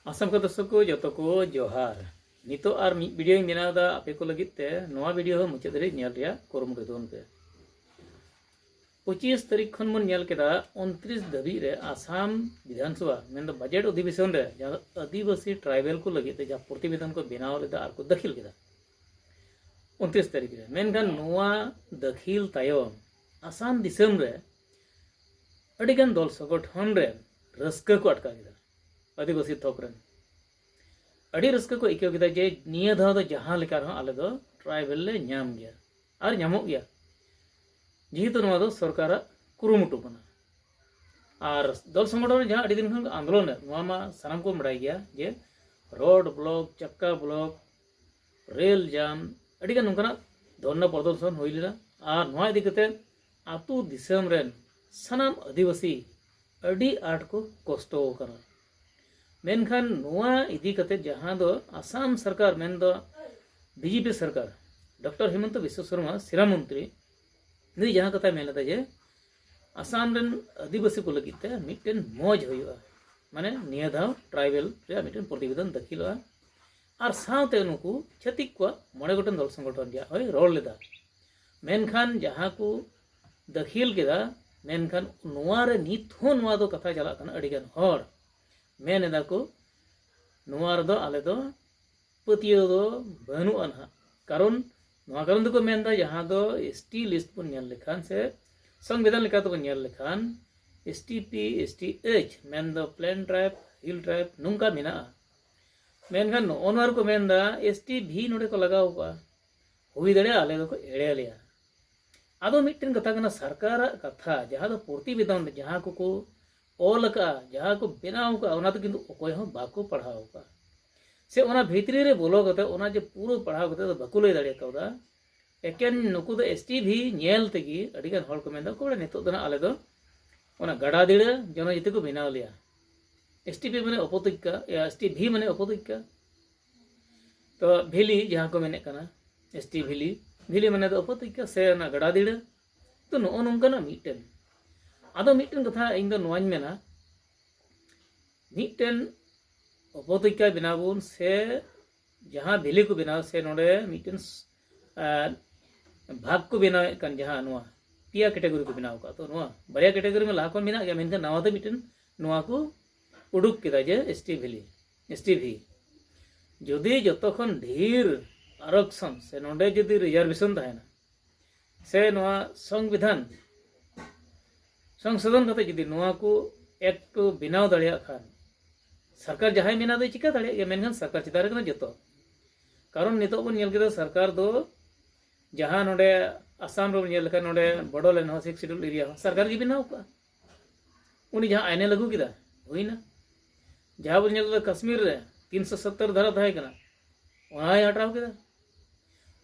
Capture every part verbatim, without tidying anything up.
ᱟᱥᱟᱢ ᱠᱚ ᱫᱚᱨᱥᱚᱠ ᱠᱚ ᱡᱚᱛᱚ ᱠᱚ ᱡᱚᱦᱟᱨ᱾ ᱱᱤᱛᱚᱜ ᱟᱨ ᱢᱤᱫ ᱵᱷᱤᱰᱤᱭᱳᱧ ᱵᱮᱱᱟᱣ ᱮᱫᱟ ᱟᱯᱮ ᱠᱚ ᱞᱟᱹᱜᱤᱫ ᱛᱮ᱾ ᱱᱚᱣᱟ ᱵᱷᱤᱰᱤᱭᱳ ᱦᱚᱸ ᱢᱩᱪᱟᱹᱫ ᱫᱷᱟᱹᱨᱤᱡ ᱧᱮᱞ ᱨᱮᱭᱟᱜ ᱠᱩᱨᱩᱢᱩᱴᱩ ᱛᱟᱵᱚᱱ ᱯᱮ᱾ ᱯᱚᱸᱪᱤᱥ ᱛᱟᱹᱨᱤᱠᱷ ᱠᱷᱚᱱ ᱵᱚᱱ ᱧᱮᱞ ᱠᱮᱫᱟ ᱩᱱᱛᱨᱤᱥ ᱫᱷᱟᱹᱵᱤᱡ ᱨᱮ ᱟᱥᱟᱢ ᱵᱤᱫᱷᱟᱱ ᱥᱚᱵᱷᱟ, ᱢᱮᱱᱫᱚ ᱵᱟᱡᱮᱴ ᱚᱫᱷᱤᱵᱮᱥᱚᱱ ᱨᱮ ᱡᱟᱦᱟᱸ ᱫᱚ ᱟᱹᱫᱤᱵᱟᱹᱥᱤ ᱴᱨᱟᱭᱵᱮᱞ ᱠᱚ ᱞᱟᱹᱜᱤᱫ ᱛᱮ ᱡᱟᱦᱟᱸ ᱯᱨᱚᱛᱤᱵᱮᱫᱚᱱ ᱠᱚ ᱵᱮᱱᱟᱣ ᱞᱮᱫᱟ ᱟᱨ ᱠᱚ ᱫᱟᱹᱠᱷᱤᱞ ᱠᱮᱫᱟ ᱩᱱᱛᱨᱤᱥ ᱛᱟᱹᱨᱤᱠᱷ ᱨᱮ, ᱢᱮᱱᱠᱷᱟᱱ ᱱᱚᱣᱟ ᱫᱟᱹᱠᱷᱤᱞ ᱛᱟᱭᱚᱢ ᱟᱥᱟᱢ ᱫᱤᱥᱚᱢ ᱨᱮ ᱟᱹᱰᱤᱜᱟᱱ ᱫᱚᱞ ᱥᱚᱝᱜᱚᱴᱷᱚᱱ ᱨᱮ ᱨᱟᱹᱥᱠᱟᱹ ᱠᱚ ᱟᱴᱠᱟᱨ ᱠᱮᱫᱟ ᱟᱹᱫᱤᱵᱟᱹᱥᱤ ᱛᱷᱚᱠ ᱨᱮᱱ᱾ ᱟᱹᱰᱤ ᱨᱟᱹᱥᱠᱟᱹ ᱠᱚ ᱟᱹᱭᱠᱟᱹᱣ ᱠᱮᱫᱟ ᱡᱮ ᱱᱤᱭᱟᱹ ᱫᱷᱟᱣ ᱫᱚ ᱡᱟᱦᱟᱸ ᱞᱮᱠᱟ ᱨᱮᱦᱚᱸ ᱟᱞᱮ ᱫᱚ ᱴᱨᱟᱭᱵᱮᱞ ᱞᱮ ᱧᱟᱢ ᱜᱮᱭᱟ ᱟᱨ ᱧᱟᱢᱚᱜ ᱜᱮᱭᱟ, ᱡᱮᱦᱮᱛᱩ ᱱᱚᱣᱟ ᱫᱚ ᱥᱚᱨᱠᱟᱨᱟᱜ ᱠᱩᱨᱩᱢᱩᱴᱩ ᱠᱟᱱᱟ᱾ ᱟᱨ ᱫᱚᱞ ᱥᱚᱝᱜᱚᱴᱷᱚᱱ ᱨᱮ ᱡᱟᱦᱟᱸ ᱟᱹᱰᱤ ᱫᱤᱱ ᱠᱷᱚᱱ ᱟᱱᱫᱳᱞᱚᱱ ᱮᱫ, ᱱᱚᱣᱟ ᱢᱟ ᱥᱟᱱᱟᱢ ᱠᱚ ᱵᱟᱲᱟᱭ ᱜᱮᱭᱟ ᱡᱮ ᱨᱳᱰ ᱵᱞᱚᱠ, ᱪᱟᱠᱟ ᱵᱞᱚᱠ, ᱨᱮᱞ ᱡᱟᱢ, ᱟᱹᱰᱤᱜᱟᱱ ᱱᱚᱝᱠᱟᱱᱟᱜ ᱫᱷᱚᱨᱱᱟ ᱯᱨᱚᱫᱚᱨᱥᱚᱱ ᱦᱩᱭ ᱞᱮᱱᱟ᱾ ᱟᱨ ᱱᱚᱣᱟ ᱤᱫᱤ ᱠᱟᱛᱮ ᱟᱹᱛᱩ ᱫᱤᱥᱚᱢ ᱨᱮᱱ ᱥᱟᱱᱟᱢ ᱟᱹᱫᱤᱵᱟᱹᱥᱤ ᱟᱹᱰᱤ ᱟᱸᱴ ᱠᱚ ᱠᱚᱥᱴᱚ ᱟᱠᱟᱱᱟ᱾ ᱢᱮᱱᱠᱷᱟᱱ ᱱᱚᱣᱟ ᱤᱫᱤ ᱠᱟᱛᱮ ᱡᱟᱦᱟᱸ ᱫᱚ ᱟᱥᱟᱢ ᱥᱚᱨᱠᱟᱨ, ᱢᱮᱱᱫᱚ ᱵᱤᱡᱮᱯᱤ ᱥᱚᱨᱠᱟᱨ, ᱰᱚᱠᱴᱚᱨ ᱦᱤᱢᱚᱱᱛᱚ ᱵᱤᱥᱣᱚ ᱥᱚᱨᱢᱟ ᱥᱤᱨᱟ ᱢᱚᱱᱛᱨᱤ, ᱱᱩᱭ ᱡᱟᱦᱟᱸ ᱠᱟᱛᱷᱟᱭ ᱢᱮᱱ ᱞᱮᱫᱟ ᱡᱮ ᱟᱥᱟᱢ ᱨᱮᱱ ᱟᱹᱫᱤᱵᱟᱹᱥᱤ ᱠᱚ ᱞᱟᱹᱜᱤᱫ ᱛᱮ ᱢᱤᱫᱴᱮᱱ ᱢᱚᱡᱽ ᱦᱩᱭᱩᱜᱼᱟ, ᱢᱟᱱᱮ ᱱᱤᱭᱟᱹ ᱫᱷᱟᱣ ᱴᱨᱟᱭᱵᱮᱞ ᱨᱮᱭᱟᱜ ᱢᱤᱫᱴᱮᱱ ᱯᱨᱚᱛᱤᱵᱮᱫᱚᱱ ᱫᱟᱹᱠᱷᱤᱞᱚᱜᱼᱟ, ᱟᱨ ᱥᱟᱶᱛᱮ ᱱᱩᱠᱩ ᱪᱷᱟᱹᱛᱤᱠ ᱠᱚᱣᱟᱜ ᱢᱚᱬᱮ ᱜᱚᱴᱮᱱ ᱫᱚᱞ ᱥᱚᱝᱜᱚᱴᱷᱚᱱ ᱨᱮᱭᱟᱜ ᱦᱚᱸᱭ ᱨᱚᱲ ᱞᱮᱫᱟ᱾ ᱢᱮᱱᱠᱷᱟᱱ ᱡᱟᱦᱟᱸ ᱠᱚ ᱫᱟᱹᱠᱷᱤᱞ ᱠᱮᱫᱟ, ᱢᱮᱱᱠᱷᱟᱱ ᱱᱚᱣᱟ ᱨᱮ ᱱᱤᱛ ᱦᱚᱸ ᱱᱚᱣᱟ ᱫᱚ ᱠᱟᱛᱷᱟ ᱪᱟᱞᱟᱜ ᱠᱟᱱᱟ᱾ ᱟᱹᱰᱤᱜᱟᱱ ᱦᱚᱲ ᱢᱮᱱ ᱮᱫᱟ ᱠᱚ, ᱱᱚᱣᱟ ᱨᱮᱫᱚ ᱟᱞᱮ ᱫᱚ ᱯᱟᱹᱛᱭᱟᱹᱣ ᱫᱚ ᱵᱟᱹᱱᱩᱜᱼᱟ ᱱᱟᱦᱟᱜ᱾ ᱠᱟᱨᱚᱱ, ᱱᱚᱣᱟ ᱠᱟᱨᱚᱱ ᱫᱚᱠᱚ ᱢᱮᱱᱫᱟ, ᱡᱟᱦᱟᱸ ᱫᱚ ᱮᱥ ᱴᱤ ᱞᱤᱥᱴ ᱵᱚᱱ ᱧᱮᱞ ᱞᱮᱠᱷᱟᱱ ᱥᱮ ᱥᱚᱝᱵᱤᱫᱷᱟᱱ ᱞᱮᱠᱟ ᱛᱮᱵᱚᱱ ᱧᱮᱞ ᱞᱮᱠᱷᱟᱱ S T P, S T H, ᱢᱮᱱᱫᱚ ᱯᱞᱮᱱ ᱴᱨᱟᱭᱤᱵᱽ, ᱦᱤᱞ ᱴᱨᱟᱭᱤᱵᱽ, ᱱᱚᱝᱠᱟ ᱢᱮᱱᱟᱜᱼᱟ᱾ ᱢᱮᱱᱠᱷᱟᱱ ᱱᱚᱜᱼᱚ ᱱᱚᱣᱟ ᱨᱮᱠᱚ ᱢᱮᱱᱫᱟ ᱮᱥ ᱴᱤ ᱵᱷᱤ ᱱᱚᱰᱮ ᱠᱚ ᱞᱟᱜᱟᱣ ᱠᱚᱣᱟ᱾ ᱦᱩᱭ ᱫᱟᱲᱮᱭᱟᱜᱼᱟ ᱟᱞᱮ ᱫᱚᱠᱚ ᱮᱲᱮ ᱞᱮᱭᱟ᱾ ᱟᱫᱚ ᱢᱤᱫᱴᱮᱱ ᱠᱟᱛᱷᱟ ᱠᱟᱱᱟ, ᱥᱚᱨᱠᱟᱨᱟᱜ ᱠᱟᱛᱷᱟ, ᱡᱟᱦᱟᱸ ᱫᱚ ᱯᱨᱚᱛᱤᱵᱮᱫᱚᱱ ᱨᱮ ᱡᱟᱦᱟᱸ ᱠᱚᱠᱚ ᱚᱞ ᱟᱠᱟᱫᱼᱟ, ᱡᱟᱦᱟᱸ ᱠᱚ ᱵᱮᱱᱟᱣ ᱟᱠᱟᱫᱼᱟ, ᱚᱱᱟ ᱫᱚ ᱠᱤᱱᱛᱩ ᱚᱠᱚᱭ ᱦᱚᱸ ᱵᱟᱠᱚ ᱯᱟᱲᱦᱟᱣ ᱟᱠᱟᱫᱼᱟ᱾ ᱥᱮ ᱚᱱᱟ ᱵᱷᱤᱛᱨᱤ ᱨᱮ ᱵᱚᱞᱚ ᱠᱟᱛᱮ ᱚᱱᱟ ᱡᱮ ᱯᱩᱨᱟᱹ ᱯᱟᱲᱦᱟᱣ ᱠᱟᱛᱮ ᱫᱚ ᱵᱟᱠᱚ ᱞᱟᱹᱭ ᱫᱟᱲᱮ ᱠᱟᱣᱫᱟ᱾ ᱮᱠᱮᱱ ᱱᱩᱠᱩ ᱫᱚ ᱮᱥ ᱴᱤ ᱵᱷᱤ ᱧᱮᱞ ᱛᱮᱜᱮ ᱟᱹᱰᱤᱜᱟᱱ ᱦᱚᱲ ᱠᱚ ᱢᱮᱱᱫᱟ, ᱚᱠᱚᱭ ᱱᱤᱛᱚᱜ ᱫᱚ ᱱᱟᱜ ᱟᱞᱮ ᱫᱚ ᱚᱱᱟ ᱜᱟᱰᱟ ᱫᱤᱲᱟᱹ ᱡᱚᱱᱚᱡᱟᱹᱛᱤ ᱠᱚ ᱵᱮᱱᱟᱣ ᱞᱮᱭᱟ᱾ ᱮᱥ ᱴᱤ ᱯᱤ ᱢᱟᱱᱮ ᱚᱯᱚᱛᱚᱭᱠᱟ, ᱮ, ᱮᱥ ᱴᱤ ᱵᱷᱤ ᱢᱟᱱᱮ ᱚᱯᱚᱛᱚᱭᱠᱟ᱾ ᱛᱚ ᱵᱷᱮᱞᱤ ᱡᱟᱦᱟᱸ ᱠᱚ ᱢᱮᱱᱮᱫ ᱠᱟᱱᱟ, ᱮᱥ ᱴᱤ ᱵᱷᱮᱞᱤ, ᱵᱷᱮᱞᱤ ᱢᱟᱱᱮ ᱫᱚ ᱚᱯᱚᱛᱚᱭᱠᱟ ᱥᱮ ᱚᱱᱟ ᱜᱟᱰᱟ ᱫᱤᱲᱟᱹ᱾ ᱛᱚ ᱱᱚᱜᱼᱚ ᱱᱚᱝᱠᱟᱱᱟᱜ ᱢᱤᱫᱴᱮᱱ, ᱟᱫᱚ ᱢᱤᱫᱴᱮᱱ ᱠᱟᱛᱷᱟ ᱤᱧ ᱫᱚ ᱱᱚᱣᱟᱧ ᱢᱮᱱᱟ, ᱢᱤᱫᱴᱮᱱ ᱩᱯᱚᱛᱟᱹᱨᱤᱠᱟ ᱵᱮᱱᱟᱣ ᱵᱚᱱ ᱥᱮ ᱡᱟᱦᱟᱸ ᱵᱷᱮᱞᱤ ᱠᱚ ᱵᱮᱱᱟᱣ ᱥᱮ ᱱᱚᱰᱮ ᱢᱤᱫᱴᱮᱱ ᱵᱷᱟᱜᱽ ᱠᱚ ᱵᱮᱱᱟᱣᱮᱫ ᱠᱟᱱ, ᱡᱟᱦᱟᱸ ᱱᱚᱣᱟ ᱯᱮᱭᱟ ᱠᱮᱴᱟᱜᱚᱨᱤ ᱠᱚ ᱵᱮᱱᱟᱣ ᱟᱠᱟᱫ, ᱛᱚ ᱱᱚᱣᱟ ᱵᱟᱨᱭᱟ ᱠᱮᱴᱟᱜᱚᱨᱤ ᱢᱟ ᱞᱟᱦᱟ ᱠᱷᱚᱱ ᱢᱮᱱᱟᱜ ᱜᱮᱭᱟ, ᱢᱮᱱᱠᱷᱟᱱ ᱱᱟᱣᱟ ᱛᱮ ᱢᱤᱫᱴᱮᱱ ᱱᱚᱣᱟ ᱠᱚ ᱩᱰᱩᱠ ᱠᱮᱫᱟ ᱡᱮ ᱮᱥ ᱴᱤ ᱵᱷᱮᱞᱤ, ᱮᱥ ᱴᱤ ᱵᱷᱤ᱾ ᱡᱩᱫᱤ ᱡᱚᱛᱚ ᱠᱷᱚᱱ ᱰᱷᱮᱨ ᱟᱨᱚᱠᱥᱚᱱ ᱥᱮ ᱱᱚᱰᱮ ᱡᱩᱫᱤ ᱨᱤᱡᱟᱨᱵᱷᱮᱥᱚᱱ ᱛᱟᱦᱮᱱᱟ ᱥᱮ ᱱᱚᱣᱟ ᱥᱚᱝᱵᱤᱫᱷᱟᱱ ᱥᱚᱝᱥᱳᱫᱷᱚᱱ ᱠᱟᱛᱮ ᱡᱩᱫᱤ ᱱᱚᱣᱟ ᱠᱚ ᱮᱠᱴ ᱠᱚ ᱵᱮᱱᱟᱣ ᱫᱟᱲᱮᱭᱟᱜ ᱠᱷᱟᱱ, ᱥᱚᱨᱠᱟᱨ ᱡᱟᱦᱟᱸᱭ ᱢᱮᱱᱟᱜ ᱫᱚᱭ ᱪᱤᱠᱟᱹ ᱫᱟᱲᱮᱭᱟᱜ ᱜᱮᱭᱟ, ᱢᱮᱱᱠᱷᱟᱱ ᱥᱚᱨᱠᱟᱨ ᱪᱮᱛᱟᱱ ᱨᱮ ᱠᱟᱱᱟ ᱡᱚᱛᱚ᱾ ᱠᱟᱨᱚᱱ ᱱᱤᱛᱚᱜ ᱵᱚᱱ ᱧᱮᱞ ᱠᱮᱫᱟ, ᱥᱚᱨᱠᱟᱨ ᱫᱚ ᱡᱟᱦᱟᱸ ᱱᱚᱰᱮ ᱟᱥᱟᱢ ᱨᱮᱵᱚᱱ ᱧᱮᱞ ᱞᱮᱠᱷᱟᱱ, ᱱᱚᱰᱮ ᱵᱚᱰᱳᱞᱮᱱᱰ ᱦᱚᱸ ᱥᱤᱠᱥ ᱥᱤᱰᱩᱞ ᱮᱨᱤᱭᱟ ᱦᱚᱸ ᱥᱚᱨᱠᱟᱨ ᱜᱮ ᱵᱮᱱᱟᱣ ᱠᱟᱜᱼᱟ᱾ ᱩᱱᱤ ᱡᱟᱦᱟᱸ ᱟᱭᱤᱱᱮ ᱞᱟᱹᱜᱩ ᱠᱮᱫᱟ, ᱦᱩᱭᱱᱟ᱾ ᱡᱟᱦᱟᱸ ᱵᱚᱱ ᱧᱮᱞ ᱠᱮᱫᱟ ᱠᱟᱥᱢᱤᱨ ᱨᱮ ᱛᱤᱱᱥᱚ ᱥᱚᱛᱛᱚᱨ ᱫᱷᱟᱨᱟ ᱛᱟᱦᱮᱸ ᱠᱟᱱᱟ, ᱚᱱᱟ ᱦᱚᱸᱭ ᱦᱟᱴᱟᱣ ᱠᱮᱫᱟ᱾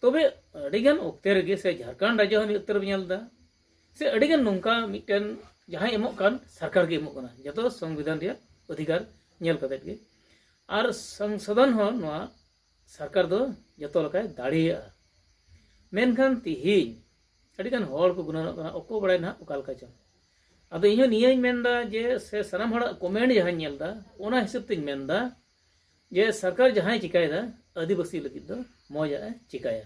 ᱛᱚᱵᱮ ᱟᱹᱰᱤᱜᱟᱱ ᱚᱠᱛᱮ ᱨᱮᱜᱮ ᱥᱮ ᱡᱷᱟᱲᱠᱷᱚᱸᱰ ᱨᱟᱡᱽᱡᱚ ᱦᱚᱸ ᱢᱤᱫ ᱚᱠᱛᱮ ᱨᱮᱵᱚᱱ ᱧᱮᱞ ᱮᱫᱟ, ᱥᱮ ᱟᱹᱰᱤᱜᱟᱱ ᱱᱚᱝᱠᱟ ᱢᱤᱫᱴᱮᱱ ᱡᱟᱦᱟᱸᱭ ᱮᱢᱚᱜ ᱠᱟᱱ ᱥᱚᱨᱠᱟᱨ ᱜᱮ ᱮᱢᱚᱜ ᱠᱟᱱᱟ, ᱡᱚᱛᱚ ᱥᱚᱝᱵᱤᱫᱷᱟᱱ ᱨᱮᱭᱟᱜ ᱚᱫᱷᱤᱠᱟᱨ ᱧᱮᱞ ᱠᱟᱛᱮᱫ ᱜᱮ᱾ ᱟᱨ ᱥᱚᱝᱥᱳᱫᱷᱚᱱ ᱦᱚᱸ ᱱᱚᱣᱟ ᱥᱚᱨᱠᱟᱨ ᱫᱚ ᱡᱚᱛᱚ ᱞᱮᱠᱟᱭ ᱫᱟᱲᱮᱭᱟᱜᱼᱟ᱾ ᱢᱮᱱᱠᱷᱟᱱ ᱛᱤᱦᱤᱧ ᱟᱹᱰᱤᱜᱟᱱ ᱦᱚᱲ ᱠᱚ ᱜᱩᱱᱟᱹᱱᱚᱜ ᱠᱟᱱᱟ, ᱚᱠᱚᱭ ᱵᱟᱲᱟᱭ ᱱᱟᱦᱟᱜ ᱚᱠᱟ ᱞᱮᱠᱟ ᱪᱚᱝ᱾ ᱟᱫᱚ ᱤᱧᱦᱚᱸ ᱱᱤᱭᱟᱹᱧ ᱢᱮᱱᱫᱟ ᱡᱮ, ᱥᱮ ᱥᱟᱱᱟᱢ ᱦᱚᱲᱟᱜ ᱠᱚᱢᱮᱱᱴ ᱡᱟᱦᱟᱸᱧ ᱧᱮᱞ ᱮᱫᱟ, ᱚᱱᱟ ᱦᱤᱥᱟᱹᱵ ᱛᱤᱧ ᱢᱮᱱᱫᱟ ᱡᱮ ᱥᱚᱨᱠᱟᱨ ᱡᱟᱦᱟᱸᱭ ᱪᱤᱠᱟᱭᱮᱫᱟ, ᱟᱹᱫᱤᱵᱟᱹᱥᱤ ᱞᱟᱹᱜᱤᱫ ᱫᱚ ᱢᱚᱡᱟᱜ ᱮ ᱪᱤᱠᱟᱭᱟ᱾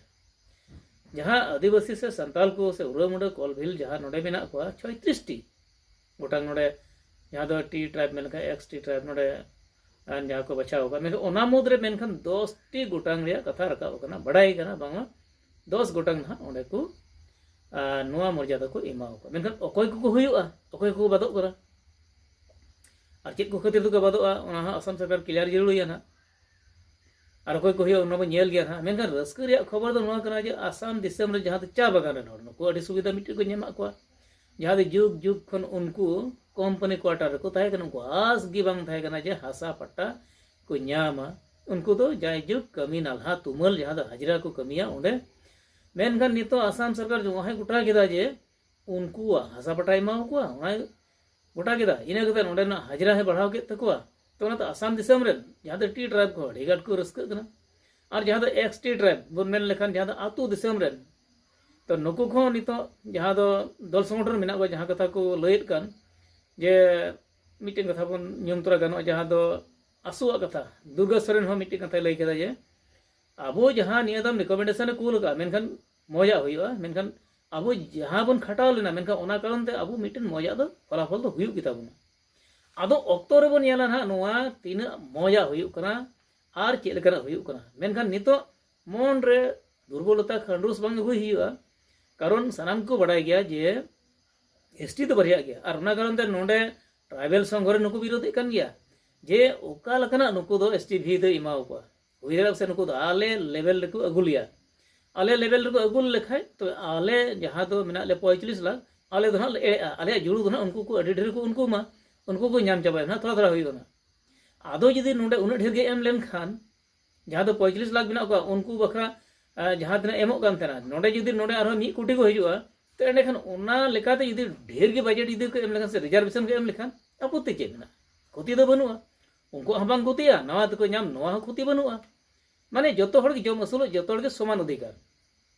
ᱡᱟᱦᱟᱸ ᱟᱹᱫᱤᱵᱟᱹᱥᱤ ᱥᱮ ᱥᱟᱱᱛᱟᱞ ᱠᱚ ᱥᱮ ᱩᱨᱟᱹᱣ ᱢᱩᱰᱟᱹ ᱠᱚᱞ ᱵᱷᱤᱞ ᱡᱟᱦᱟᱸ ᱱᱚᱰᱮ ᱢᱮᱱᱟᱜ ᱠᱚᱣᱟ, ᱪᱷᱚᱭᱛᱨᱤᱥ ᱴᱤ ᱜᱚᱴᱟᱝ ᱱᱚᱰᱮ, ᱡᱟᱦᱟᱸ ᱫᱚ ᱴᱤ ᱴᱨᱟᱭᱤᱵᱽ ᱢᱮᱱ ᱞᱮᱠᱷᱟᱱ ᱮᱠᱥ ᱴᱤ ᱴᱨᱟᱭᱤᱵᱽ ᱱᱚᱰᱮ, ᱟᱨ ᱡᱟᱦᱟᱸ ᱠᱚ ᱵᱟᱪᱷᱟᱣ ᱟᱠᱟᱫ, ᱢᱮᱱᱠᱷᱟᱱ ᱚᱱᱟ ᱢᱩᱫᱽᱨᱮ ᱢᱮᱱᱠᱷᱟᱱ ᱫᱚᱥ ᱴᱤ ᱜᱚᱴᱟᱝ ᱨᱮᱭᱟᱜ ᱠᱟᱛᱷᱟ ᱨᱟᱠᱟᱵ ᱟᱠᱟᱱᱟ, ᱵᱟᱰᱟᱭ ᱠᱟᱱᱟ ᱵᱟᱝᱢᱟ ᱫᱚᱥ ᱜᱚᱴᱟᱝ ᱱᱟᱦᱟᱜ ᱚᱸᱰᱮ ᱠᱚ, ᱟᱨ ᱱᱚᱣᱟ ᱢᱚᱨᱡᱟᱫᱟ ᱠᱚ ᱮᱢᱟᱣ ᱠᱚᱣᱟ᱾ ᱢᱮᱱᱠᱷᱟᱱ ᱚᱠᱚᱭ ᱠᱚᱠᱚ ᱦᱩᱭᱩᱜᱼᱟ, ᱚᱠᱚᱭ ᱠᱚᱠᱚ ᱵᱟᱫᱚᱜ ᱠᱟᱱᱟ, ᱟᱨ ᱪᱮᱫ ᱠᱚ ᱠᱷᱟᱹᱛᱤᱨ ᱛᱮᱠᱚ ᱵᱟᱫᱚᱜᱼᱟ, ᱚᱱᱟ ᱦᱚᱸ ᱟᱥᱟᱢ ᱥᱚᱨᱠᱟᱨ ᱠᱞᱤᱭᱟᱨ ᱡᱟᱹᱨᱩᱲ ᱜᱮᱭᱟ ᱱᱟᱦᱟᱜ᱾ ᱟᱨ ᱚᱠᱚᱭ ᱠᱚ ᱦᱩᱭᱩᱜᱼᱟ, ᱚᱱᱟ ᱵᱚᱱ ᱧᱮᱞ ᱜᱮᱭᱟ ᱱᱟᱦᱟᱜ᱾ ᱢᱮᱱᱠᱷᱟᱱ ᱨᱟᱹᱥᱠᱟᱹ ᱨᱮᱭᱟᱜ ᱠᱷᱚᱵᱚᱨ ᱫᱚ ᱱᱚᱣᱟ ᱠᱟᱱᱟ ᱡᱮ ᱟᱥᱟᱢ ᱫᱤᱥᱚᱢ ᱨᱮ ᱡᱟᱦᱟᱸ ᱫᱚ ᱪᱟ ᱵᱟᱜᱟᱱ ᱨᱮᱱ ᱦᱚᱲ, ᱱᱩᱠᱩ ᱟᱹᱰᱤ ᱥᱩᱵᱤᱫᱷᱟ ᱢᱤᱫᱴᱮᱡ ᱠᱚ ᱧᱟᱢᱟᱜ ᱠᱚᱣᱟ᱾ ᱡᱟᱦᱟᱸ ᱫᱚ ᱡᱩᱜᱽ ᱡᱩᱜᱽ ᱠᱷᱚᱱ ᱩᱱᱠᱩ ᱠᱳᱢᱯᱟᱱᱤ ᱠᱣᱟᱴᱟᱨ ᱨᱮᱠᱚ ᱛᱟᱦᱮᱸ ᱠᱟᱱᱟ, ᱩᱱᱠᱩ ᱟᱥ ᱜᱮ ᱵᱟᱝ ᱛᱟᱦᱮᱸ ᱠᱟᱱᱟ ᱡᱮ ᱦᱟᱥᱟ ᱯᱟᱴᱟ ᱠᱚ ᱧᱟᱢᱟ᱾ ᱩᱱᱠᱩ ᱫᱚ ᱡᱟᱭᱡᱩᱜᱽ ᱠᱟᱹᱢᱤ ᱱᱟᱞᱦᱟ ᱛᱩᱢᱟᱹᱞ, ᱡᱟᱦᱟᱸ ᱫᱚ ᱦᱟᱡᱽᱨᱟ ᱠᱚ ᱠᱟᱹᱢᱤᱭᱟ ᱚᱸᱰᱮ᱾ ᱢᱮᱱᱠᱷᱟᱱ ᱱᱤᱛᱚᱜ ᱟᱥᱟᱢ ᱥᱚᱨᱠᱟᱨ ᱡᱟᱦᱟᱸᱭ ᱜᱚᱴᱟ ᱠᱮᱫᱟ ᱡᱮ ᱩᱱᱠᱩᱣᱟᱜ ᱦᱟᱥᱟ ᱯᱟᱴᱟᱭ ᱮᱢᱟᱣ ᱠᱚᱣᱟ, ᱚᱱᱟᱭ ᱜᱚᱴᱟ ᱠᱮᱫᱟ᱾ ᱤᱱᱟᱹ ᱠᱟᱛᱮ ᱚᱸᱰᱮᱱᱟᱜ ᱦᱟᱡᱽᱨᱟ ᱦᱚᱸᱭ ᱵᱟᱲᱦᱟᱣ ᱠᱮᱫ ᱛᱟᱠᱚᱣᱟ᱾ ᱛᱚ ᱚᱱᱟᱛᱮ ᱟᱥᱟᱢ ᱫᱤᱥᱚᱢ ᱨᱮᱱ ᱡᱟᱦᱟᱸ ᱫᱚ ᱴᱤ ᱴᱨᱟᱭᱤᱵᱽ ᱠᱚ ᱟᱹᱰᱤ ᱟᱸᱴ ᱠᱚ ᱨᱟᱹᱥᱠᱟᱹᱜ ᱠᱟᱱᱟ᱾ ᱟᱨ ᱡᱟᱦᱟᱸ ᱫᱚ ᱮᱠᱥ ᱴᱤ ᱴᱨᱟᱭᱤᱵᱽ ᱵᱚᱱ ᱢᱮᱱ ᱞᱮᱠᱷᱟᱱ, ᱡᱟᱦᱟᱸ ᱫᱚ ᱟᱹᱛᱩ ᱫᱤᱥᱚᱢ ᱨᱮᱱ, ᱛᱚ ᱱᱩᱠᱩ ᱠᱚᱦᱚᱸ ᱱᱤᱛᱚᱜ ᱡᱟᱦᱟᱸ ᱫᱚ ᱫᱚᱞ ᱥᱚᱝᱜᱚᱴᱷᱚᱱ ᱢᱮᱱᱟᱜ ᱠᱚᱣᱟ, ᱡᱟᱦᱟᱸ ᱠᱟᱛᱷᱟ ᱠᱚ ᱞᱟᱹᱭᱮᱫ ᱠᱟᱱ ᱡᱮ ᱢᱤᱫᱴᱮᱱ ᱠᱟᱛᱷᱟ ᱵᱚᱱ ᱧᱩᱢ ᱛᱚᱨᱟ ᱜᱟᱱᱚᱜᱼᱟ, ᱡᱟᱦᱟᱸ ᱫᱚ ᱟᱥᱚᱣᱟᱜ ᱠᱟᱛᱷᱟ, ᱫᱩᱨᱜᱟ ᱥᱚᱨᱮᱱ ᱦᱚᱸ ᱢᱤᱫᱴᱮᱱ ᱠᱟᱛᱷᱟᱭ ᱞᱟᱹᱭ ᱠᱮᱫᱟ ᱡᱮ ᱟᱵᱚ ᱡᱟᱦᱟᱸ ᱱᱤᱭᱟᱹ ᱫᱟᱢ ᱨᱤᱠᱚᱢᱮᱱᱰᱮᱥᱚᱱ ᱮ ᱠᱩᱞ ᱟᱠᱟᱫᱼᱟ, ᱢᱮᱱᱠᱷᱟᱱ ᱢᱚᱡᱟᱜ ᱦᱩᱭᱩᱜᱼᱟ, ᱢᱮᱱᱠᱷᱟᱱ ᱟᱵᱚ ᱡᱟᱦᱟᱸ ᱵᱚᱱ ᱠᱷᱟᱴᱟᱣ ᱞᱮᱱᱟ, ᱢᱮᱱᱠᱷᱟᱱ ᱚᱱᱟ ᱠᱟᱨᱚᱱ ᱛᱮ ᱟᱵᱚ ᱢᱤᱫᱴᱮᱱ ᱢᱚᱡᱟᱜ ᱫᱚ ᱯᱷᱚᱞᱟᱯᱷᱚᱞ ᱫᱚ ᱦᱩᱭᱩᱜ ᱜᱮᱛᱟ ᱵᱚᱱᱟ᱾ ᱟᱫᱚ ᱚᱠᱛᱚ ᱨᱮᱵᱚᱱ ᱧᱮᱞᱟ ᱱᱟᱦᱟᱜ ᱱᱚᱣᱟ ᱛᱤᱱᱟᱹᱜ ᱢᱚᱡᱟᱜ ᱦᱩᱭᱩᱜ ᱠᱟᱱᱟ ᱟᱨ ᱪᱮᱫ ᱞᱮᱠᱟᱱᱟᱜ ᱦᱩᱭᱩᱜ ᱠᱟᱱᱟ᱾ ᱢᱮᱱᱠᱷᱟᱱ ᱱᱤᱛᱚᱜ ᱢᱚᱱ ᱨᱮ ᱫᱩᱨᱵᱚᱞᱚᱛᱟ ᱠᱷᱟᱱᱰᱩᱥ ᱵᱟᱝ ᱟᱹᱜᱩᱭ ᱦᱩᱭᱩᱜᱼᱟ, ᱠᱟᱨᱚᱱ ᱥᱟᱱᱟᱢ ᱠᱚ ᱵᱟᱰᱟᱭ ᱜᱮᱭᱟ ᱡᱮ ᱮᱥᱴᱤ ᱫᱚ ᱵᱟᱨᱭᱟᱜ ᱜᱮᱭᱟ, ᱟᱨ ᱚᱱᱟ ᱠᱟᱨᱚᱱ ᱛᱮ ᱱᱚᱰᱮ ᱴᱨᱟᱭᱵᱮᱞ ᱥᱚᱝᱜᱷᱚ ᱨᱮ ᱱᱩᱠᱩ ᱵᱤᱨᱳᱫᱷᱮᱫ ᱠᱟᱱ ᱜᱮᱭᱟ ᱡᱮ ᱚᱠᱟ ᱞᱮᱠᱟᱱᱟᱜ ᱱᱩᱠᱩ ᱫᱚ ᱮᱥᱴᱤ ᱵᱷᱤ ᱫᱚᱭ ᱮᱢᱟᱣ ᱠᱚᱣᱟ᱾ ᱦᱩᱭ ᱫᱟᱲᱮᱭᱟᱜᱼᱟ ᱥᱮ ᱱᱩᱠᱩ ᱫᱚ ᱟᱞᱮ ᱞᱮᱵᱮᱞ ᱨᱮᱠᱚ ᱟᱹᱜᱩ ᱞᱮᱭᱟ, ᱟᱞᱮ ᱞᱮᱵᱮᱞ ᱨᱮᱠᱚ ᱟᱹᱜᱩ ᱞᱮᱠᱷᱟᱡ ᱛᱚ ᱟᱞᱮ ᱡᱟᱦᱟᱸ ᱫᱚ ᱢᱮᱱᱟᱜ ᱞᱮ ᱯᱚᱸᱭᱛᱨᱤᱥ ᱞᱟᱠᱷ, ᱟᱞᱮ ᱫᱚ ᱦᱟᱸᱜ ᱞᱮ ᱮᱲᱮᱜᱼᱟ, ᱟᱞᱮᱭᱟᱜ ᱡᱩᱲᱩ ᱫᱚ ᱦᱟᱸᱜ ᱩᱱᱠᱩ ᱠᱚ ᱟᱹᱰᱤ ᱰᱷᱮᱨ ᱠᱚ ᱩᱱᱠᱩ ᱢᱟ, ᱩᱱᱠᱩ ᱠᱚ ᱧᱟᱢ ᱪᱟᱵᱟᱭᱟ ᱦᱟᱸᱜ, ᱛᱷᱚᱲᱟ ᱛᱷᱚᱲᱟ ᱦᱩᱭᱩᱜᱼᱟ ᱦᱟᱸᱜ᱾ ᱟᱫᱚ ᱡᱩᱫᱤ ᱱᱚᱰᱮ ᱩᱱᱟᱹᱜ ᱰᱷᱮᱨ ᱜᱮ ᱮᱢ ᱞᱮᱱᱠᱷᱟᱱ ᱡᱟᱦᱟᱸ ᱫᱚ ᱯᱚᱸᱭᱛᱨᱤᱥ ᱞᱟᱠᱷ ᱢᱮᱱᱟᱜ ᱠᱚᱣᱟ, ᱩᱱᱠᱩ ᱵᱟᱠᱷᱨᱟ, ᱟᱸ, ᱡᱟᱦᱟᱸ ᱛᱤᱱᱟᱹᱜ ᱮᱢᱚᱜ ᱠᱟᱱ ᱛᱟᱦᱮᱱᱟ, ᱱᱚᱰᱮ ᱡᱩᱫᱤ ᱱᱚᱰᱮ ᱟᱨᱦᱚᱸ ᱢᱤᱫ ᱠᱳᱴᱤ ᱠᱚ ᱦᱤᱡᱩᱜᱼᱟ, ᱛᱚ ᱮᱸᱰᱮᱠᱷᱟᱱ ᱚᱱᱟ ᱞᱮᱠᱟᱛᱮ ᱡᱩᱫᱤ ᱰᱷᱮᱨ ᱜᱮ ᱵᱟᱡᱮᱴ ᱡᱩᱫᱤ ᱠᱚ ᱮᱢ ᱞᱮᱠᱷᱟᱱ ᱥᱮ ᱨᱤᱡᱟᱨᱵᱷᱮᱥᱚᱱ ᱠᱚ ᱮᱢ ᱞᱮᱠᱷᱟᱱ ᱟᱯᱚᱛᱛᱤ ᱪᱮᱫ ᱢᱮᱱᱟᱜᱼᱟ? ᱠᱷᱚᱛᱤ ᱫᱚ ᱵᱟᱹᱱᱩᱜᱼᱟ, ᱩᱱᱠᱩᱣᱟᱜ ᱦᱚᱸ ᱵᱟᱝ ᱠᱷᱚᱛᱤᱭᱟ, ᱱᱟᱣᱟ ᱛᱮᱠᱚ ᱧᱟᱢ, ᱱᱚᱣᱟ ᱦᱚᱸ ᱠᱷᱚᱛᱤ ᱵᱟᱹᱱᱩᱜᱼᱟ᱾ ᱢᱟᱱᱮ ᱡᱚᱛᱚ ᱦᱚᱲ ᱜᱮ ᱡᱚᱢ ᱟᱹᱥᱩᱞᱚᱜ ᱡᱚᱛᱚ ᱦᱚᱲ ᱜᱮ ᱥᱚᱢᱟᱱ ᱚᱫᱷᱤᱠᱟᱨ᱾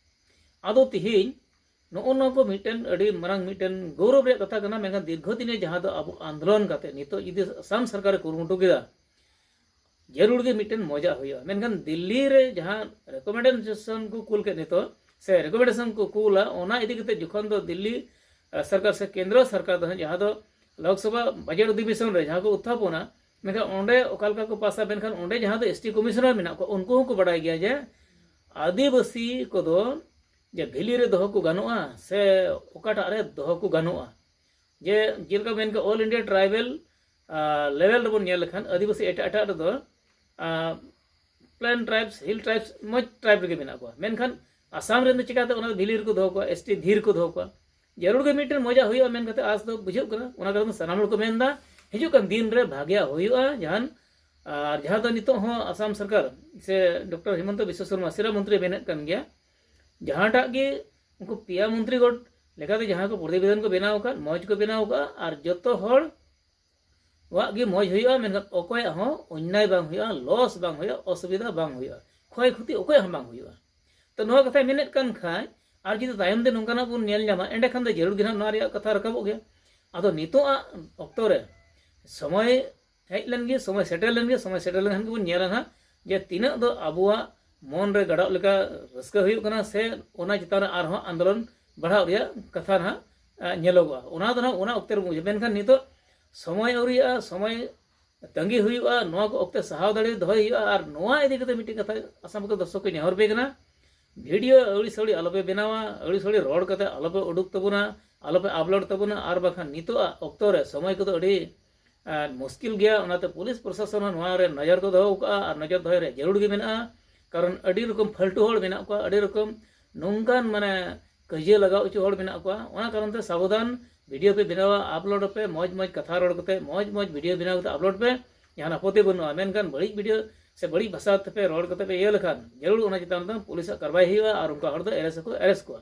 ᱟᱫᱚ ᱛᱤᱦᱤᱧ ᱱᱚᱜᱼᱚ ᱱᱚᱣᱟ ᱠᱚ ᱢᱤᱫᱴᱮᱱ ᱟᱹᱰᱤ ᱢᱟᱨᱟᱝ ᱢᱤᱫᱴᱮᱱ ᱜᱚᱨᱚᱵᱽ ᱨᱮᱭᱟᱜ ᱠᱟᱛᱷᱟ ᱠᱟᱱᱟ, ᱢᱮᱱᱠᱷᱟᱱ ᱫᱤᱨᱜᱷᱚ ᱫᱤᱱᱮ ᱡᱟᱦᱟᱸ ᱫᱚ ᱟᱵᱚ ᱟᱱᱫᱳᱞᱚᱱ ᱠᱟᱛᱮ ᱱᱤᱛᱚᱜ ᱡᱩᱫᱤ ᱟᱥᱟᱢ ᱥᱚᱨᱠᱟᱨᱮ ᱠᱩᱨᱩᱢᱩᱴᱩ ᱠᱮᱫᱟ, ᱡᱟᱹᱨᱩᱲ ᱜᱮ ᱢᱤᱫᱴᱮᱱ ᱢᱚᱡᱟ ᱦᱩᱭᱩᱜᱼᱟ᱾ ᱢᱮᱱᱠᱷᱟᱱ ᱫᱤᱞᱞᱤ ᱨᱮ ᱡᱟᱦᱟᱸ ᱨᱮᱠᱚᱢᱮᱱᱰᱮᱥᱚᱱ ᱠᱚ ᱠᱩᱞ ᱠᱮᱫ ᱱᱤᱛᱚᱜ, ᱥᱮ ᱨᱮᱠᱚᱢᱮᱱᱰᱮᱥᱚᱱ ᱠᱚ ᱠᱩᱞᱟ, ᱚᱱᱟ ᱤᱫᱤ ᱠᱟᱛᱮ ᱡᱚᱠᱷᱚᱱ ᱫᱚ ᱫᱤᱞᱞᱤ, ᱟᱸ, ᱥᱚᱨᱠᱟᱨ ᱥᱮ ᱠᱮᱱᱫᱨᱚ ᱥᱚᱨᱠᱟᱨ ᱫᱚ ᱦᱟᱸᱜ ᱡᱟᱦᱟᱸ ᱫᱚ ᱞᱳᱠᱥᱚᱵᱷᱟ ᱵᱟᱡᱮᱴ ᱚᱫᱷᱤᱵᱮᱥᱚᱱ ᱨᱮ ᱡᱟᱦᱟᱸ ᱠᱚ ᱩᱛᱛᱷᱟᱯᱚᱱᱟ, ᱢᱮᱱᱠᱷᱟᱱ ᱚᱸᱰᱮ ᱚᱠᱟ ᱞᱮᱠᱟ ᱠᱚ ᱯᱟᱥᱟ, ᱢᱮᱱᱠᱷᱟᱱ ᱚᱸᱰᱮ ᱡᱟᱦᱟᱸ ᱫᱚ ᱮᱥᱴᱤ ᱠᱚᱢᱤᱥᱚᱱᱟᱨ ᱢᱮᱱᱟᱜ ᱠᱚᱣᱟ, ᱩᱱᱠᱩ ᱦᱚᱸᱠᱚ ᱵᱟᱰᱟᱭ ᱜᱮᱭᱟ ᱡᱮ ᱟᱹᱫᱤᱵᱟᱹᱥᱤ ᱠᱚᱫᱚ ᱡᱮ ᱵᱷᱮᱞᱤ ᱨᱮ ᱫᱚᱦᱚ ᱠᱚ ᱜᱟᱱᱚᱜᱼᱟ ᱥᱮ ᱚᱠᱟᱴᱟᱜ ᱨᱮ ᱫᱚᱦᱚ ᱠᱚ ᱜᱟᱱᱚᱜᱼᱟ᱾ ᱡᱮ ᱡᱮᱞᱮᱠᱟ ᱢᱮᱱ ᱠᱮᱫ, ᱚᱞ ᱤᱱᱰᱤᱭᱟ ᱴᱨᱟᱭᱵᱮᱞ, ᱟᱸ, ᱞᱮᱵᱮᱞ ᱨᱮᱵᱚᱱ ᱧᱮᱞ ᱞᱮᱠᱷᱟᱱ ᱟᱹᱫᱤᱵᱟᱹᱥᱤ ᱮᱴᱟᱜ ᱮᱴᱟᱜ ᱨᱮᱫᱚ, ᱟᱸ, ᱯᱞᱮᱱ ᱴᱨᱟᱭᱤᱵᱥ, ᱦᱤᱞ ᱴᱨᱟᱭᱤᱵᱥ, ᱢᱚᱡᱽ ᱴᱨᱟᱭᱤᱵ ᱨᱮᱜᱮ ᱢᱮᱱᱟᱜ ᱠᱚᱣᱟ, ᱢᱮᱱᱠᱷᱟᱱ ᱟᱥᱟᱢ ᱨᱮᱱ ᱫᱚ ᱪᱤᱠᱟᱹᱛᱮ ᱚᱱᱟ ᱵᱷᱮᱞᱤ ᱨᱮᱠᱚ ᱫᱚᱦᱚ ᱠᱚᱣᱟ, ᱮᱥᱴᱤ ᱵᱷᱤ ᱨᱮᱠᱚ ᱫᱚᱦᱚ ᱠᱚᱣᱟ? ᱡᱟᱹᱨᱩᱲ ᱜᱮ ᱢᱤᱫᱴᱮᱱ ᱢᱚᱡᱟ ᱦᱩᱭᱩᱜᱼᱟ ᱢᱮᱱ ᱠᱟᱛᱮ ᱟᱥ ᱫᱚ ᱵᱩᱡᱷᱟᱹᱜ ᱠᱟᱱᱟ᱾ ᱚᱱᱟ ᱠᱟᱨᱚᱱ ᱛᱮ ᱥᱟᱱᱟᱢ ᱦᱚᱲ ᱠᱚ ᱢᱮᱱᱫᱟ ᱦᱤᱡᱩᱜ ᱠᱟᱱ ᱫᱤᱱ ᱨᱮ ᱵᱷᱟᱜᱮᱭᱟᱜ ᱦᱩᱭᱩᱜᱼᱟ ᱡᱟᱦᱟᱱ, ᱟᱨ ᱡᱟᱦᱟᱸ ᱫᱚ ᱱᱤᱛᱚᱜ ᱦᱚᱸ ᱟᱥᱟᱢ ᱥᱚᱨᱠᱟᱨ ᱥᱮ ᱰᱚᱠᱴᱚᱨ ᱦᱤᱢᱚᱱᱛᱚ ᱵᱤᱥᱣᱟ ᱥᱚᱨᱢᱟ ᱥᱤᱨᱟ ᱢᱚᱱᱛᱨᱤ ᱢᱮᱱᱮᱫ ᱠᱟᱱ ᱜᱮᱭᱟ, ᱡᱟᱦᱟᱸᱴᱟᱜ ᱜᱮ ᱩᱱᱠᱩ ᱯᱮᱭᱟ ᱢᱚᱱᱛᱨᱤ ᱜᱚᱴ ᱞᱮᱠᱟᱛᱮ ᱡᱟᱦᱟᱸ ᱠᱚ ᱯᱨᱚᱛᱤᱵᱮᱫᱚᱱ ᱠᱚ ᱵᱮᱱᱟᱣ ᱟᱠᱟᱫ, ᱢᱚᱡᱽ ᱠᱚ ᱵᱮᱱᱟᱣ ᱟᱠᱟᱫ, ᱟᱨ ᱡᱚᱛᱚ ᱦᱚᱲ ᱣᱟᱜ ᱜᱮ ᱢᱚᱡᱽ ᱦᱩᱭᱩᱜᱼᱟ, ᱢᱮᱱᱠᱷᱟᱱ ᱚᱠᱚᱭᱟᱜ ᱦᱚᱸ ᱚᱱᱱᱟᱭ ᱵᱟᱝ ᱦᱩᱭᱩᱜᱼᱟ, ᱞᱚᱥ ᱵᱟᱝ ᱦᱩᱭᱩᱜᱼᱟ, ᱚᱥᱩᱵᱤᱫᱷᱟ ᱵᱟᱝ ᱦᱩᱭᱩᱜᱼᱟ, ᱠᱷᱚᱭ ᱠᱷᱚᱛᱤ ᱚᱠᱚᱭᱟᱜ ᱦᱚᱸ ᱵᱟᱝ ᱦᱩᱭᱩᱜᱼᱟ᱾ ᱛᱚ ᱱᱚᱣᱟ ᱠᱟᱛᱷᱟᱭ ᱢᱮᱱᱮᱫ ᱠᱟᱱ ᱠᱷᱟᱡ, ᱟᱨ ᱡᱩᱫᱤ ᱛᱟᱭᱚᱢ ᱛᱮ ᱱᱚᱝᱠᱟᱱᱟᱜ ᱵᱚᱱ ᱧᱮᱞ ᱧᱟᱢᱟ, ᱮᱸᱰᱮᱠᱷᱟᱱ ᱫᱚ ᱡᱟᱹᱨᱩᱲ ᱜᱮ ᱱᱟᱦᱟᱜ ᱱᱚᱣᱟ ᱨᱮᱭᱟᱜ ᱠᱟᱛᱷᱟ ᱨᱟᱠᱟᱵᱚᱜ ᱜᱮᱭᱟ᱾ ᱟᱫᱚ ᱱᱤᱛᱚᱜᱟᱜ ᱚᱠᱛᱚ ᱨᱮ ᱥᱚᱢᱚᱭ ᱦᱮᱡ ᱞᱮᱱ ᱜᱮ, ᱥᱚᱢᱚᱭ ᱥᱮᱴᱮᱨ ᱞᱮᱱ ᱜᱮ, ᱥᱚᱢᱚᱭ ᱥᱮᱴᱮᱨ ᱞᱮᱱᱠᱷᱟᱱ ᱜᱮᱵᱚᱱ ᱧᱮᱞᱟ ᱱᱟᱦᱟᱜ ᱡᱮ ᱛᱤᱱᱟᱹᱜ ᱫᱚ ᱟᱵᱚᱣᱟᱜ ᱢᱚᱱ ᱨᱮ ᱜᱟᱰᱟᱜ ᱞᱮᱠᱟ ᱨᱟᱹᱥᱠᱟᱹ ᱦᱩᱭᱩᱜ ᱠᱟᱱᱟ ᱥᱮ ᱚᱱᱟ ᱪᱮᱛᱟᱱ ᱨᱮ ᱟᱨᱦᱚᱸ ᱟᱱᱫᱳᱞᱚᱱ ᱵᱟᱲᱦᱟᱣ ᱨᱮᱭᱟᱜ ᱠᱟᱛᱷᱟ ᱱᱟᱦᱟᱜ ᱧᱮᱞᱚᱜᱚᱜᱼᱟ᱾ ᱚᱱᱟ ᱫᱚ ᱱᱟᱦᱟᱜ ᱚᱱᱟ ᱚᱠᱛᱮ ᱨᱮ ᱵᱩᱡᱷᱟᱹᱜᱼᱟ᱾ ᱢᱮᱱᱠᱷᱟᱱ ᱱᱤᱛᱚᱜ ᱥᱚᱢᱚᱭ ᱟᱹᱣᱨᱤᱭᱟᱜᱼᱟ, ᱥᱚᱢᱚᱭ ᱛᱟᱺᱜᱤ ᱦᱩᱭᱩᱜᱼᱟ, ᱱᱚᱣᱟ ᱠᱚ ᱚᱠᱛᱮ ᱥᱟᱦᱟᱣ ᱫᱟᱲᱮ ᱫᱚᱦᱚᱭ ᱦᱩᱭᱩᱜᱼᱟ᱾ ᱟᱨ ᱱᱚᱣᱟ ᱤᱫᱤ ᱠᱟᱛᱮ ᱢᱤᱫᱴᱮᱱ ᱠᱟᱛᱷᱟ ᱟᱥᱟᱢ ᱠᱚ ᱫᱚᱨᱥᱚᱠ ᱠᱚ ᱱᱮᱦᱚᱨ ᱯᱮ ᱠᱟᱱᱟ, ᱵᱷᱤᱰᱤᱭᱳ ᱟᱹᱣᱲᱤ ᱥᱟᱹᱣᱲᱤ ᱟᱞᱚᱯᱮ ᱵᱮᱱᱟᱣᱟ, ᱟᱹᱣᱲᱤ ᱥᱟᱹᱣᱲᱤ ᱨᱚᱲ ᱠᱟᱛᱮ ᱟᱞᱚᱯᱮ ᱩᱰᱩᱠ ᱛᱟᱵᱚᱱᱟ, ᱟᱞᱚᱯᱮ ᱟᱯᱞᱳᱰ ᱛᱟᱵᱚᱱᱟ᱾ ᱟᱨ ᱵᱟᱠᱷᱟᱱ ᱱᱤᱛᱚᱜ ᱚᱠᱛᱚ ᱨᱮ ᱥᱚᱢᱚᱭ ᱠᱚᱫᱚ ᱟᱹᱰᱤ ᱢᱩᱥᱠᱤᱞ ᱜᱮᱭᱟ᱾ ᱚᱱᱟᱛᱮ ᱯᱩᱞᱤᱥ ᱯᱨᱚᱥᱟᱥᱚᱱ ᱦᱚᱸ ᱱᱚᱣᱟ ᱨᱮ ᱱᱚᱡᱚᱨ ᱠᱚ ᱫᱚᱦᱚ ᱠᱟᱜᱼᱟ ᱟᱨ ᱱᱚᱡᱚᱨ ᱫᱚᱦᱚᱭ ᱨᱮᱭᱟᱜ ᱡᱟᱹᱨᱩᱲ ᱜᱮ ᱢᱮᱱᱟᱜᱼᱟ᱾ ᱠᱟᱨᱚᱱ ᱟᱹᱰᱤ ᱨᱚᱠᱚᱢ ᱯᱷᱟᱞᱛᱩ ᱦᱚᱲ ᱢᱮᱱᱟᱜ ᱠᱚᱣᱟ, ᱟᱹᱰᱤ ᱨᱚᱠᱚᱢ ᱱᱚᱝᱠᱟᱱ ᱢᱟᱱᱮ ᱠᱟᱹᱭᱡᱟᱹ ᱞᱟᱜᱟᱣ ᱦᱚᱪᱚ ᱦᱚᱲ ᱢᱮᱱᱟᱜ ᱠᱚᱣᱟ᱾ ᱚᱱᱟ ᱠᱟᱨᱚᱱ ᱛᱮ ᱥᱟᱵᱚᱫᱷᱟᱱ, ᱵᱷᱤᱰᱤᱭᱳ ᱯᱮ ᱵᱮᱱᱟᱣᱟ, ᱟᱯᱞᱳᱰ ᱯᱮ, ᱢᱚᱡᱽ ᱢᱚᱡᱽ ᱠᱟᱛᱷᱟ ᱨᱚᱲ ᱠᱟᱛᱮ, ᱢᱚᱡᱽ ᱢᱚᱡᱽ ᱵᱷᱤᱰᱤᱭᱳ ᱵᱮᱱᱟᱣ ᱠᱟᱛᱮ ᱟᱯᱞᱳᱰ ᱯᱮ, ᱡᱟᱦᱟᱱ ᱟᱯᱚᱛᱛᱤ ᱵᱟᱹᱱᱩᱜᱼᱟ᱾ ᱢᱮᱱᱠᱷᱟᱱ ᱵᱟᱹᱲᱤᱡ ᱵᱷᱤᱰᱤᱭᱳ ᱥᱮ ᱵᱟᱹᱲᱤᱡ ᱵᱷᱟᱥᱟ ᱛᱮᱯᱮ ᱨᱚᱲ ᱠᱟᱛᱮ ᱯᱮ ᱤᱭᱟᱹ ᱞᱮᱠᱷᱟᱱ, ᱡᱟᱹᱨᱩᱲ ᱚᱱᱟ ᱪᱮᱛᱟᱱ ᱨᱮᱫᱚ ᱯᱩᱞᱤᱥᱟᱜ ᱠᱟᱨᱵᱟᱭ ᱦᱩᱭᱩᱜᱼᱟ ᱟᱨ ᱚᱱᱠᱟ ᱦᱚᱲ ᱫᱚ ᱮᱨᱮᱥᱴ ᱦᱚᱸᱠᱚ ᱮᱨᱮᱥᱴ ᱠᱚᱣᱟ᱾